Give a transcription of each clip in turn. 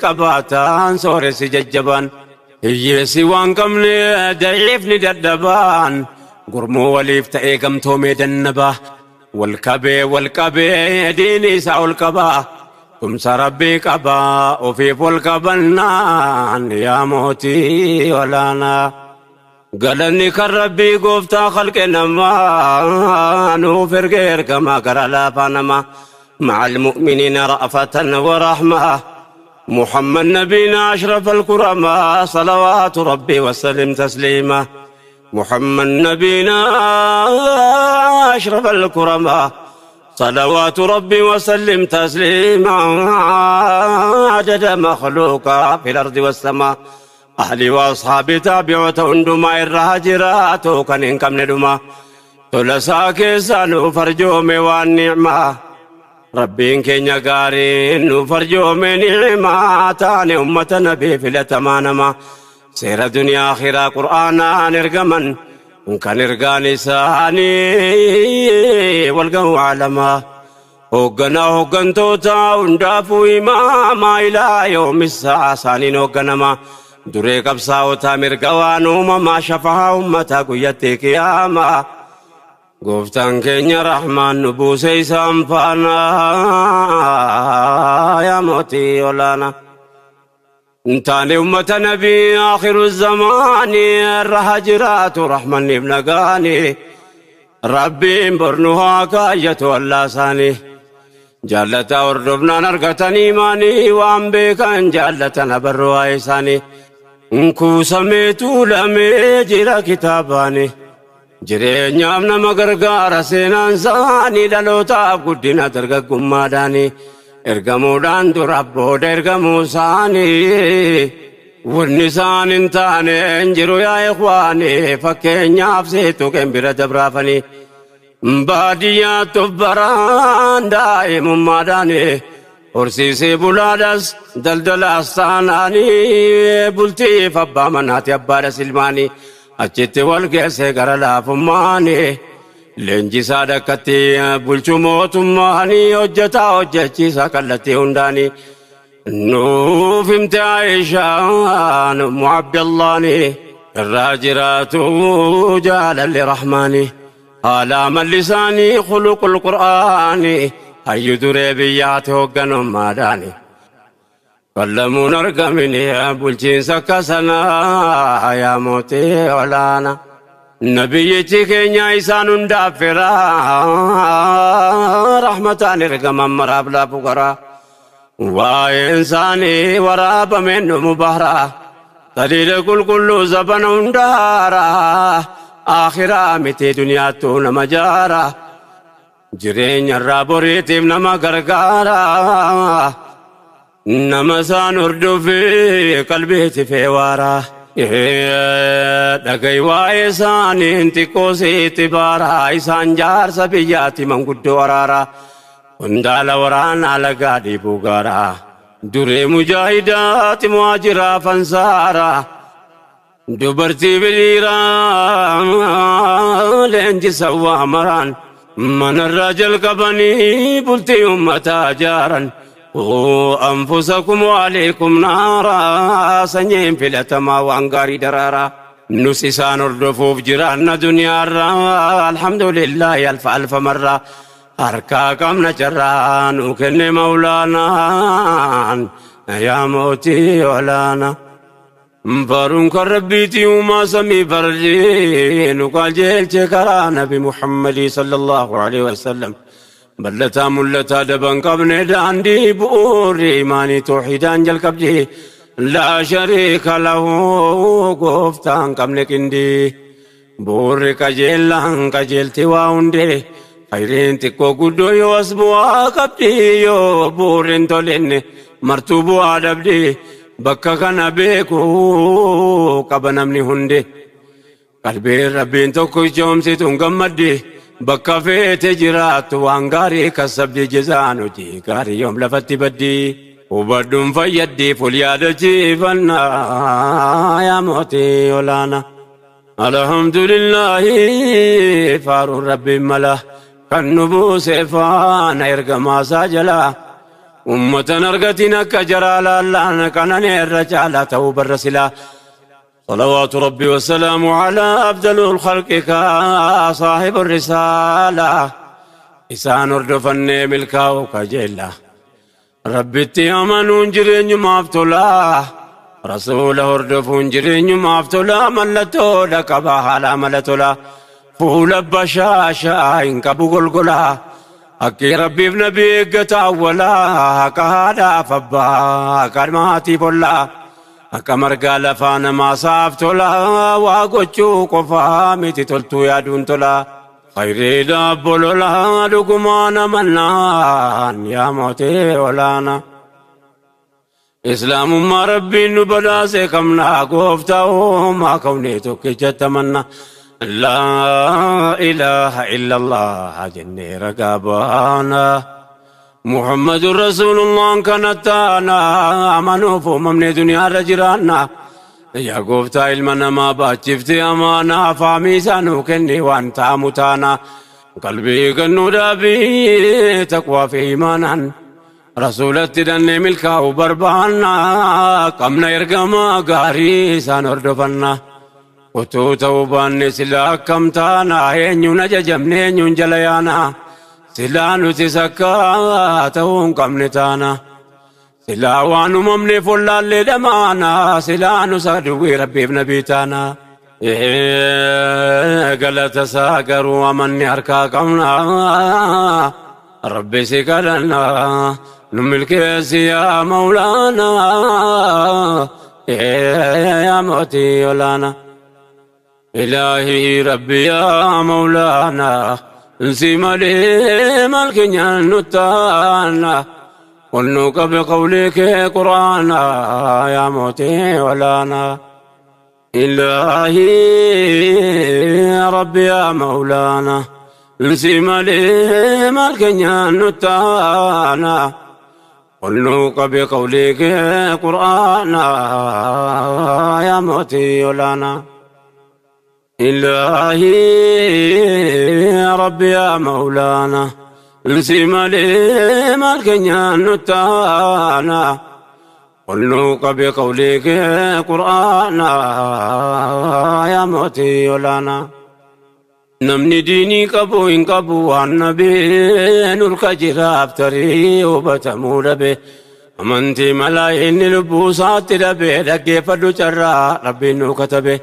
Qabaataan sooressi jajjabaan, hiyyeessi waan qabne daciifni dadhabaan, gurmuu waliif ta'ee gamtoomee dannabaa, wal qabee wal qabee diini isaa ol qabaa, tumsa Rabbii qabaa ofiif wal qabannaan yaa mootii olaanaa. Galanni kan Rabbii gooftaa khalqe namaa, nuuf ergee ergamaa gara laafaa namaa. مع المؤمنين رأفة ورحمة، محمد نبينا أشرف الكرماء، صلوات ربي وسلم تسليما. محمد نبينا أشرف الكرماء، صلوات ربي وسلم تسليما، عدد مخلوقا في الأرض والسماء. أهلي وأصحابي تابعة hundumaa irra jiraatu kan hin qabne dhuma. Tola isaa keessaa nuuf arjoome waan ni'maa. Rabbiin keenya gaariin nuuf arjoome ni'maa, taane ummata nabii filatamaa nama. Seera duniyaa akhiraa Qur'aanaan ergaman, kan ergaan isaanii wal ga'u aalamaa. Hoogganaa hooggantoota hundaafuu imaamaa, ilaa yoomissaa isaaniin hoogganama. Duree qabsaa'otaa mirga waan uumamaa, shafaa ummataa guyyatti qiyaamaa. Gooftaan keenya Rahmaan nu buuse isaan faana yaa mootii olaanaa. Taane ummata nabii akhiru zamaanii irra jiraatu rahmanniif nagaanii. Rabbiin bornu haa kaayyatu allaa isaanii. Jaallata hordofnaan argatanii maanii, waan beekan jaallatan abarru waa'ee isaanii. Kuusamee tuulamee jira kitaabaanii. Jireenyaaf nama gargaara seenaan isaanii, dhalootaaf guddina dargaggummaadhaanii. Ergamuudhaan dura booda ergamuu isaanii. Wanni isaan hin taane hin jiru yaa ikhwaanii, fakkeenyaaf seetu bira dabraafanii. Baadiyyaatti of baraan daa'imummaadhaanii, horsiisee bulaadhas daldalaas taanaanii, bultiif abbaa manaati abbaadhas ilmaanii, achitti wal geesse gara laafummaanii. Leenjisaa dhakkatti bulchuu mootummaanii, hojjetaa hojjechiisaa kallattii hundaanii. Nuuf himte Aishaan Ummu Abdallaani, irraa jiraatu jaalalli Rahmaani. Haala amalli isaanii khuluqul Qur'aani, hayyu duree biyyaati hoogganummaadhaani. Kallamuun argamini bulchiinsa akka sanaa yaa mootii olaana. Nabiyyichi keenya isaan hundaaf firaa, rahmataan ergaman maraaf laafu garaa. Waa'een isaanii waraabameen dhumu bahraa. Taliila qulqulluu zabana hundaaraa. Akhiraa miti duniyaattuu nama jaara. Jireenya irraa boriitiif nama gargaara. Nama isaan hordofee qalbiitti feewaara. Dhagai waa'ee isaaniin xiqqoo sitti baara. Isaan jaarsa biyyaatti manguddoo araara. Hundaala waraanaa lagaa dhiibuu gaara. Duree mujaahidaati muhaajiraa fansaara. Dubartii biliiraa leenjisa waa maraan. Manarraa jalqabanii bultii ummataa jaaran. أنفسكم وأهليكم نارا، sanyiin filatamaa waan gaarii daraaraa. Nus isaan hordofuuf jiraanna duniyaarraa, alhamdulillahi alfa alfa marraa. Harkaa qabna carraa nu kenne Mawlaanaan yaa mootii olaanaa. Faaruun kan Rabbiiti uumaa samii fardii, nu qajeelche karaa Nabi Muhammadii sallallahu alaihi wasallam. Bal'ataa mul'ataa daban qabne daandii, bu'uurri imaanii toohidaan jalqabdi. لا شريك له, gooftaan qabne qindii. Bu'uurri qajeellaan qajeelti waa hundee. Khayriin xiqqoo guddoo yoo as bu'aa qabdi, yoo bu'uurri hin tolinne martuu bu'aa dhabdi. Bakka kana beekuu qaba namni hundi. Qalbiin Rabbiin tokko ijoomsituun gammaddi. Bakka feete jiraattu waan gaarii kasabdi, jizaan hojii gaarii yoom lafatti baddi. Hubadhuun fayyaddiif ol yaadachiifannaa yaa mootii olaanaa. Alhamdulillahi, faaruun Rabbiin mala, kan nu buuse faana ergamaasaa jalaa. Ummatan argatiin akka jaraa laallaan qananii irra caalaa ta'uu barra silaa. صلوات ربي والسلام على أفضل الخلق صاحب الرسالة إسان أردفني ملكاو كجيلا ربي أمنون جرين مافتلا رسول أردفون جرين مافتلا ملتو لك بها ملتلا فول بشاشا إنك بقلقلا أكي ربي بنبيك تأولا كهذا فبا كرماتي بولا akka margaa lafaa namaa saaf tola waa gochuu qofaa miti toltuu yaaduun tola. Khayriidha bololaa dhugumaa namannaan yaa mootee olaana. Islaamummaa rabbiin nu badhaase qabnaa gooftaa uumaa kawnee tokkicha tamanna. Laa ilaaha illallah jennee ragaa baana. محمد رسول الله كانت أنا أمنوف وممني دنيا رجرانا يا قفتا علمنا ما باتشفتي أمانا فاميسانو كني وانت متانا قلبي كنو دابي تقوى في إيمانا رسولة دني ملكا وبربانا قمنا يرقما قاري سانوردفنا وتو توبان سلا كمتانا هنيو نججمني هنيو جليانا silaa nuti sakkaa ta'uun qabne taana silaa waan uumamne follaallee dhamaana silaa nu saduwwii rabbiif nabii taana galata isaa garuu amanni harkaa qabna rabbi si kadhanna nu milkeessi yaa mawlaana yaa mootii olaana ilaahii rabbi yaa mawlaana انسي مالي مالك نتانا ونوك بقولك قرآنا يا موتي ولانا إلهي ربي يا مولانا انسي مالي مالك نتانا ونوك بقولك قرآنا يا موتي ولانا إلهي ربي يا مولانا انسي مالي مالك نتانا ونوك بقولك قرآنا يا موتي ولانا نمني ديني قبو إن قبو النبي نلك جراب تري وبتمول به أمنتي ملايين لبوسات ربي لكي فدو جرى ربي نكتبه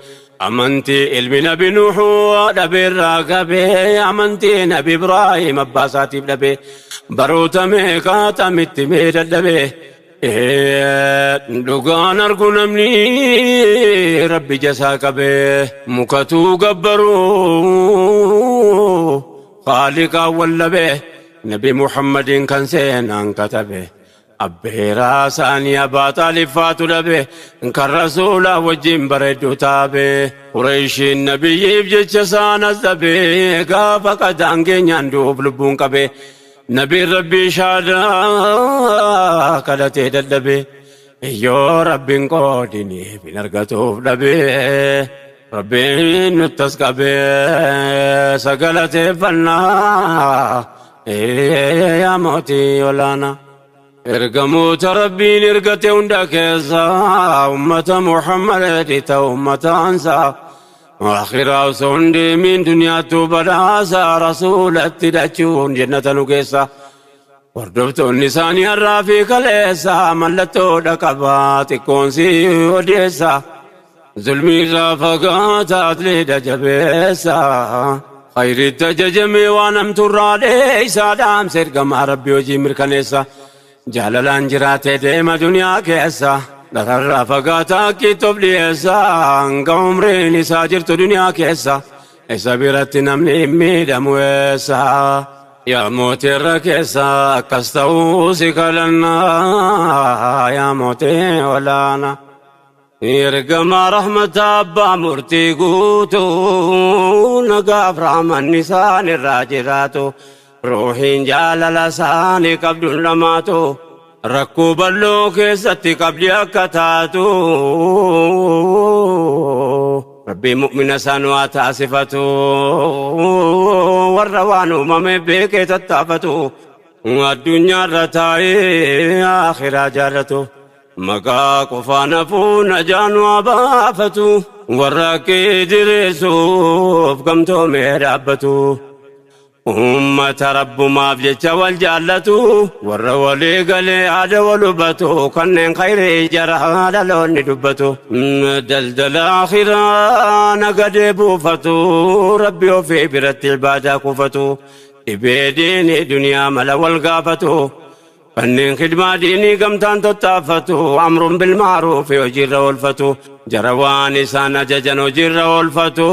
أمنتي علم نبي نوح نبي الراقبي أمنتي نبي إبراهيم أباساتي نبي بروتا ميقاتا متمير النبي لقان أرجو نمني ربي جساك به مكتو قبرو خالق أول به نبي محمد كان سينان كتبه أبي راساني أبا طالب فاتو لبه إنك الرسول وجين بردو تابه قريش النبي بجتشسان الزبي قافك دانجين يندوب لبون كبه نبي ربي شادا كدتي ددبه يو ربي قودني بنرقتوف لبه ربي نتسكبه سقلتي فنا يا موتي ولانا Ergamoota rabbiin ergate hunda keessaa ummata Muhammad ta'u ummata ansaa akhiraa osoo hin deemin duniyaattu badhaasa rasuulatti dhachuun jannata nu keessa hordoftoonni isaanii har'aa fi kaleessa mallattoodha qabaa xiqqoon si odeessa zulmii irraa fagaataa atleedha jabeessa khayritti ajajamee waan hamtuurraa dheeysaa dhaamsa ergamaa rabbii hojii mirkaneessa. Jaalalaan jiraatee deema duniyaa keessa lafarraa fagaataa akkiitti of dhiyeessa hanga umriin isaa jirtu duniyaa keessa isa biratti namni hin miidhamu eessa yaa mootii irra keessa akkas ta'uu si kadhannaa yaa mootii olaanaa. Ergamaa rahmata abbaa murtii guutuu nagaaf rahmanni isaan irraa jiraatu. Ruuhiin jaalala isaanii qabduun dhamaatu rakkoo bal'oo keessatti qabdi akka taatu rabbiin mu'mina isaan waa taasifatu warra waan uumame beekee tattaafatu. Addunyaarra taa'ee akhiraa jaallatu. Maqaa qofaan hafuu najaan waa baafatu. Warra kee diriirsuuf gamtoomee dhaabbatu. Uummata rabbumaaf jecha wal jaallatu. Warra walii galee aada wal hubatu. Kanneen khayrii jara dhaloonni dubbatu. Daldala akhiraa nagadee buufatu. Rabbi ofii biratti ibaadaa kuufatu. Dhibee diinii duniyaa mala wal gaafatu. Kanneen khidmaa diinii gamtaan tottaafatu. Amruun bilmaaruufi hojiirra oolfatu. Jara waan isaan ajajan hojiirra oolfatu.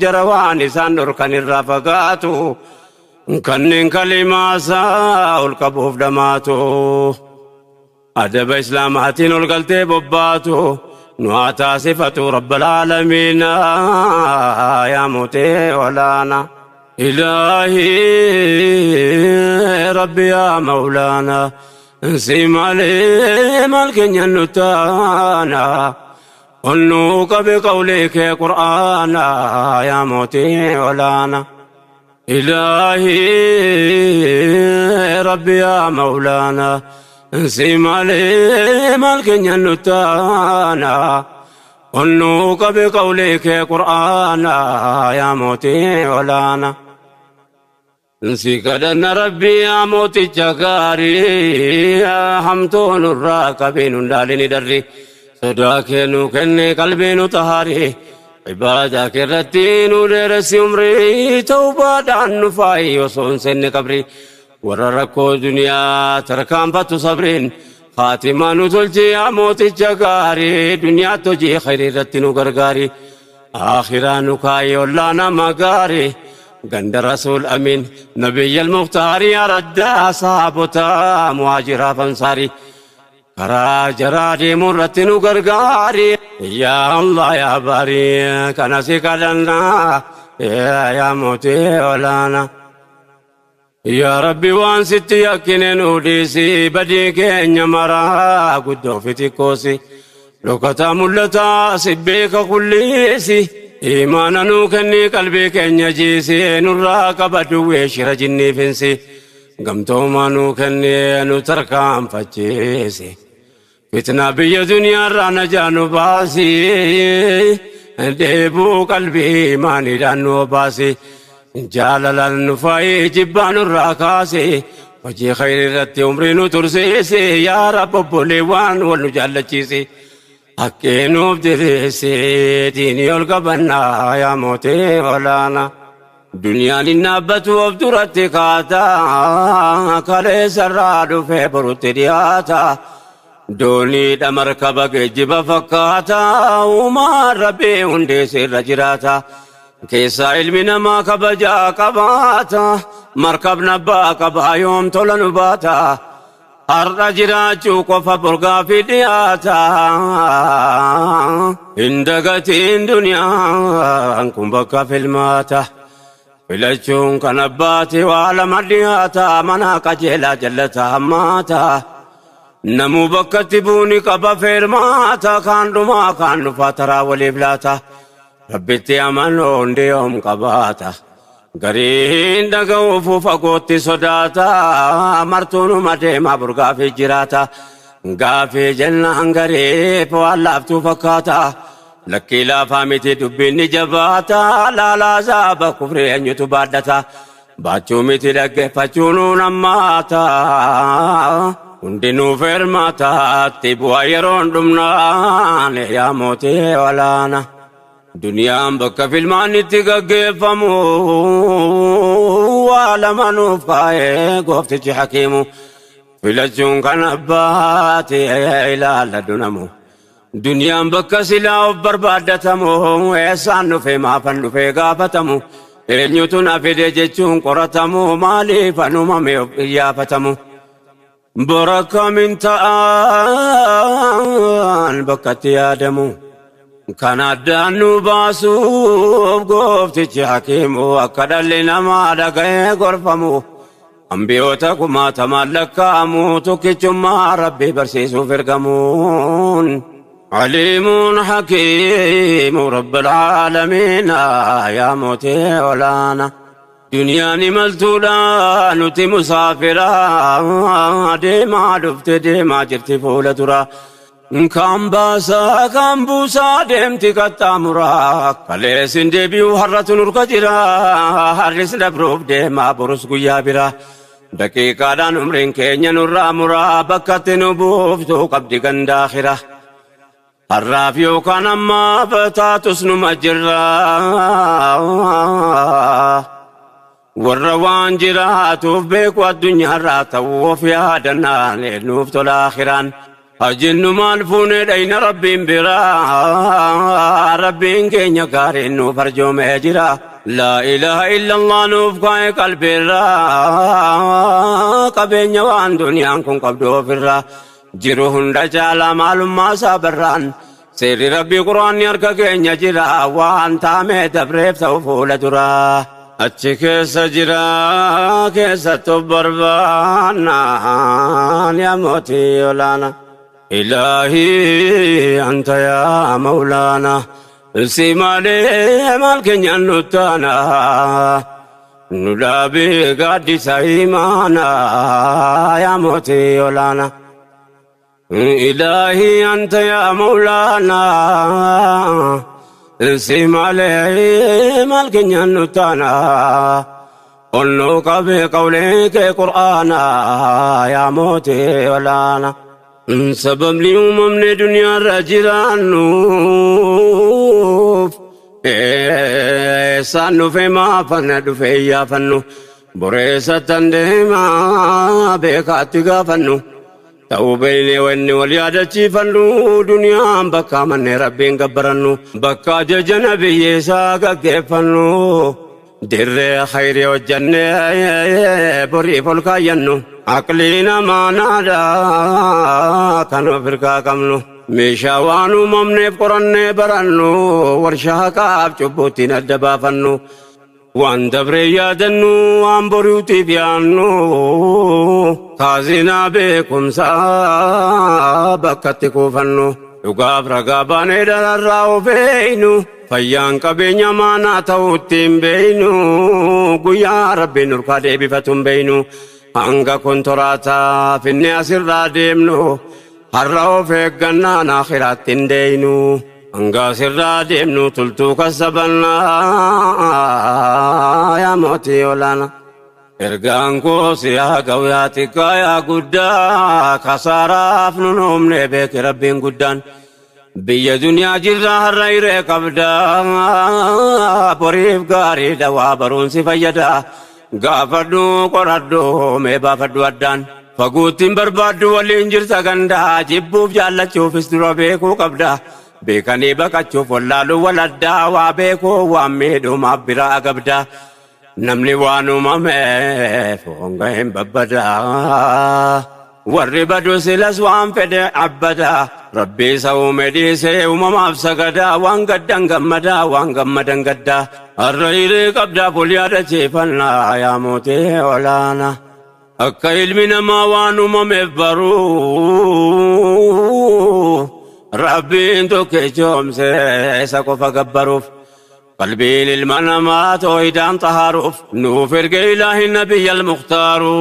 Jara waan isaan dhorkan irraa fagaatu. Kanneen kalimaasaa ol qabuuf dhamaatu. Adaba islaamaatiin ol galtee bobbaatu. Nu haa taasifatu rabbal aalamiina yaa mootee olaana. إلهي ربي يا مولانا سيما لي مالك نتانا قلنوك بقولك قرآنا يا موتي ولانا. إلهي ربي يا مولانا سيما لي مالك نتانا قلنوك بقولك قرآنا يا موتي ولانا. Si kadhanna rabbii yaa mooticha gaarii hamtuu nurraa qabee nun dhaalini darri sodaa kee nu kenne qalbii nu tahaari ibaadaa kee irratti nu dheeressi umrii tawbaadhaan nu faayi osoo hin seenne qabri warra rakkoo duniyaa tarkaanfatu sabriin faatimaa nu tolchi yaa mooticha gaarii duniyaatti hojii khayrii irratti nu gargaari akhiraa nu kaayi ollaa nama gaarii. قند الرسول أمين نبي المختار يا ردا صحابتا مهاجرا فانصاري كرا جرادي مرة نقرقاري يا الله يا باري كان سكالنا يا موتي ولانا. يا ربي وان ستي يكين نوديسي بديك مرا قدو في تكوسي لوكتا ملتا سبيك كليسي إيمانا نوكني قلبي كن جيسي نرا قبدو وشر جني فنسي قمتو ما نوكني نتركام فجيسي فتنة بي دنيا رانا جانو باسي ديبو قلبي ماني دانو باسي جالل النفاي جبان الراكاسي وجي خير رتي عمري نترسيسي يا رب بوليوان ونجالتشيسي حقين بدرسي ديني القبنا يا موتي ولانا. دنيا للنبت وابدرت كاتا كالي سرادو في بروترياتا دوني دمركبك جب فكاتا وما ربي هندي سر جراتا كيسا علمنا ما كبجا كباتا مركب نبا كبا يوم تولنباتا har'a jiraachuu qofa borgaa fi dhiyaata. Hin dagatiin duniyaan kun bakka filmaata. Filachuun kan abbaati waa lama dhiyaata. Mana qajeelaa jallata hammaata. Namuu bakkatti buuni qaba feermaata. Kaan dhumaa kaan dhufaa taraa waliif laata. Rabbitti amanuu hundi yoom qabaata. Gariin dhaga'uuf fagootti sodaata. Martuunuma deemaa burgaafii jiraata. Gaafii jennaan gariif waan laaftuu fakkaata. Lakkii laafaa miti dubbiin ni jabaata. Laalaa zaaba kufrii eenyutu baadhata. Baachuu miti dhaggeeffachuu nuun hammaata. Hundinuu feermaata. Itti bu'aa yeroon dhumnaan yaa mootii olaana. Duniyaan bakka filmaan itti gaggeeffamu waa lama nuuf kaa'ee gooftichi hakiimu. Filachuun kan abbaati ilaalladhu namu. Duniyaan bakka silaa of barbaaddatamu eessaan dhufee maafan dhufee gaafatamu. Eenyutu na fide jechuun qoratamu maaliif anumame of iyyaafatamu. Bora kamin ta'an bakkatti yaadamu. Kan addaan nu baasuuf gooftichi hakiimu akka dhalli namaa dhaga'ee gorfamu. Ambiyoota kumaatamaan lakkaa'amu tokkichummaa rabbii barsiisuuf ergamuun. Aliimuun hakiimu rabbil aalamiina yaa mootii olaana. Duniyaan imaltuudha nuti musaafira deemaa dhufte deemaa jirti fuula dura. Kan baasaa kan buusaa deemti qaxxaamuraa kaleessin deebi'u har'atu nurka jira har'is dabruuf deemaa borus guyyaa bira. Daqiiqaadhaan umriin keenya nurraa muraa bakkatti nu buuftuu qabdi gandaakhira. Har'aaf yookaan ammaaf taatus numa jirra. Warra waan jiraatuuf beeku addunyaarraa ta'uu of yaadannaan nuuf tola akhiraan. Hajinnu maal fuunee dhayna rabbiin biraa rabbiin keenya gaariin nuuf arjoomee jira. Laa ilaaha illallah nuuf kaa'e qalbiirraa qabeenya waan duniyaan kun qabdu ofirraa jiru hunda caalaa maalummaa isaa barraan seerri rabbii quraanni harka keenya jira waan taamee dabreef ta'u fuula duraa. Achi keessa jira keessattu barbaannaan yaa mootii olaanaa. Ilaahii anta yaa mawlaanaa. Si malee maal keenyaan nu taana nu dhaabee gaaddisa imaanaa yaa mootii olaanaa. Ilaahii anta yaa mawlaanaa. Si malee maal keenyaan nu taana onnuu qabee qawlee kee qur'aanaa yaa mootii olaanaa. Sababni uumamne duniyaarra jiraannuuf eessaan dhufe maafanna dhufe iyyaafannu boreessattan deemaa beekaatti gaafannu ta'uu beeynee wanni wal yaadachiifannu duniyaan bakka mannee rabbiin gabbarannu bakka ajaja nabiyyeessaa gaggeeffannu dirree khayrii hojjannee boriif ol kaayyannu. Aqlii namaa naadhaa kan of hirkaa qabnu meeshaa waan uumamneef qorannee barannu warshaa haqaaf cubbuuttiin adda baafannu waan dabree yaadannu waan boriutiif yaannu kaazinaa beekumsaa bakkatti kuufannu dhugaaf ragaa baanee dararraa of eeynu fayyaan qabeenya maanaa ta'uutti hin beeynu guyyaa rabbiin nurkaa deebifatu hin beeynu. Hanga kontoraataa finne asirraa deemnu har'a of eeggannaan akhiraatti hin deeynu. Hanga asirraa deemnu tultuu kasabannaa yaa mootii olaanaa. Ergaan koo si haa ga'u yaa xiqqaa yaa guddaa kasaaraaf nun uumne beeki rabbiin guddaan. Biyya duniyaa jirra har'a hiree qabdaa boriif gaariidha waa baruun si fayyada. Gaafadhu qoradhu mee baafadhu addaan faguuttiin barbaaddu waliin jirta gandaa jibbuuf jaallachuufis dura beekuu qabda beekanii baqachuuf wallaaluu waladdaa waa beekuu waan miidhumaaf biraa gabda namni waan uumameef honga hin babbadaa warri badu silas waan fedhe abbadaa rabbii isa uume dhiisee uumamaaf sagadaa waan gaddan gammadaa waan gammadan gaddaa har'a hiree qabdaa ful yaadachiifannaa yaa mootii olaanaa. Akka ilmi namaa waan uumameef baruu rabbiin tokkichoomsee isa qofa gabbaruuf qalbiin ilma namaa toohidaan xahaaruuf nuuf erge ilaahi nabiyya almukhtaaru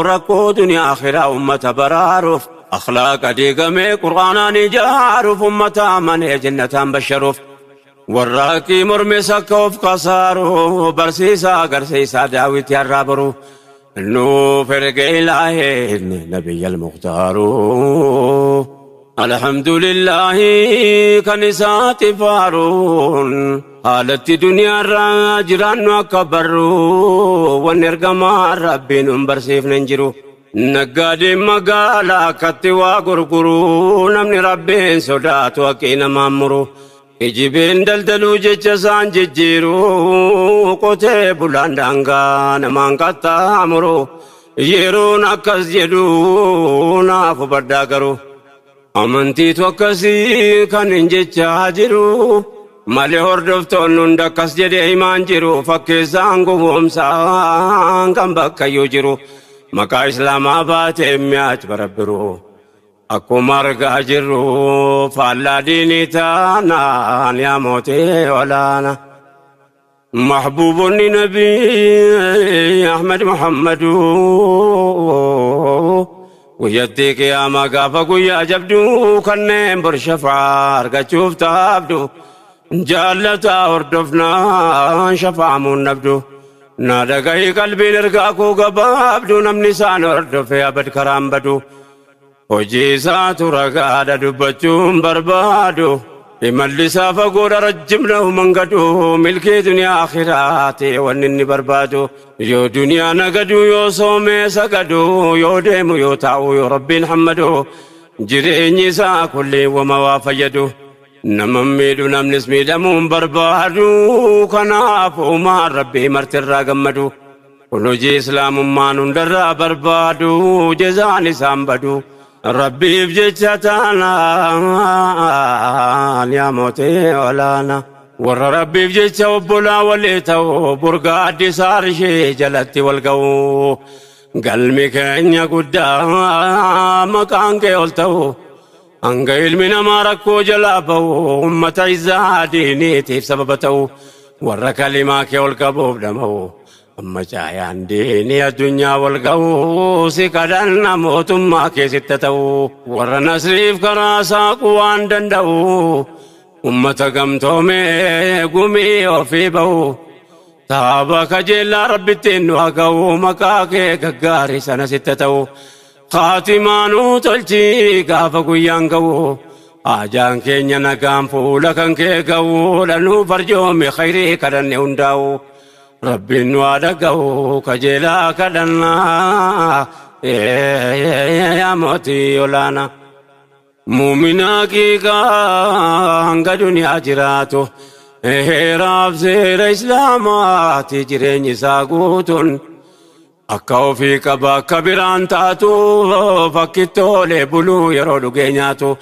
rakkoo duniyaa akhiraa ummata baraaruuf akhlaaqa diigamee qur'aanaan ijaaruuf ummata amanee jannataan basharuuf warraaqii mormes akka of kasaaru barsiisaa agarsiisaa daawwitii har'aa boru nuuf erge ilaahi nabiyya almukhtaaru. Alhamdulillahi kan isaati faaruun haalatti duniyaarraa jiraannu akka barru wanni ergamaa rabbiin nun barsiifne hin jiru. Naggaadeen magaalaa akkatti waa gurguru namni rabbiin sodaatu haqii namaan muru. Ijibeen daldaluu jecha isaan jijjiiru qotee bulaan daangaa namaan qaxxaamuru yeroon akkas jedhu naaf hubadhaa garuu. Amantiitu akkasii kan hin jechaa jiru malee hordoftoonni hunda akkas jedhee himaan jiru fakkeessaan gowwoomsaan kan bakkayyuu jiru maqaa islaamaa baatee mi'aach barabbiru akkuma argaa jirru faallaa diinii taanaan yaa mootii olaanaa. محبوب النبي أحمد محمد ويديك يا ما قافك ويا جبدو كنين برشفع أرقى تابدو جالتا وردفنا شفع من نبدو نادقاي قلبي نرقاكو قبابدو نمني سان وردف يا بد كرام بدو وجيسات رقادة دبتشوم بربادو إمالي فقول رجمنا من قدو ملكي دنيا آخراتي ونني بربادو يو دنيا نقدو يو صومي سقدو يو ديمو يو تاو يو ربي محمدو جريني سا كل وما وافيدو نمميدو نمنس ميدمون بربادو كنافو ما ربي مرتر قمدو ونجي إسلام ما نندر بربادو جزاني سامبدو ربي بجتانا يا موتي ولانا ور ربي بجتا وبلا وليتو برقادي صار شي جلتي والقو قلبي كأني قدام كان كيولتو أنقيل من أماركو جلابو أمة عزادي نيتي بسببتو ور كلمة كيول دمو أما جايان ديني الدنيا والقوس كدن موت ما كيستتو ور نسريف كراسا قوان دندو أمة قمتومي قمي وفي بو تابك جل ربي تنوكو مكاكي كغاري سنة ستتو خاتمانو تلتي كافكو يانكو آجان كينيا نقام فولكن كيكو لنو فرجومي خيري كدن يونداو ربي نوادقو كجلا كدنا يا موتي ولانا مؤمنا كيكا هنگا دنيا جراتو هراب زير إسلاماتي جرين ساقوتون أكاو في كبا كبيران تاتو فكتو لبلو يرودو جيناتو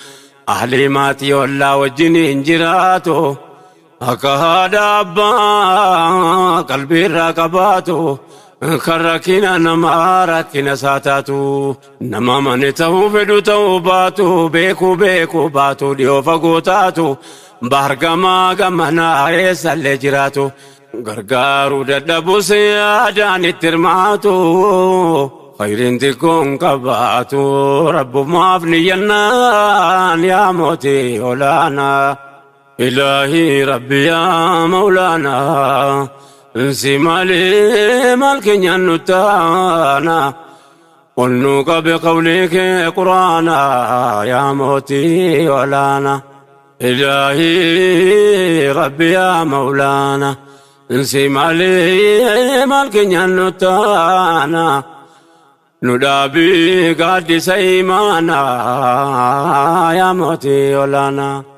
أهلي ماتي ولا وجنين جراتو أكهذا أبا قلبي راكباتو كركنا نماركنا ساتاتو نما من تو فدو توباتو بيكو بيكو باتو ديو فقوتاتو بارغما غمنا يسال جراتو غرغارو ددبو سيادان الترماتو خير تكون قباتو رب ما فنينا يا موتي ولانا إلهي ربي يا مولانا انسي مالي مالك ينتانا قلنوك بقولك قرانا يا موتي ولانا إلهي ربي يا مولانا انسي مالي مالك ينتانا ندابي قد سيمانا يا موتي ولانا.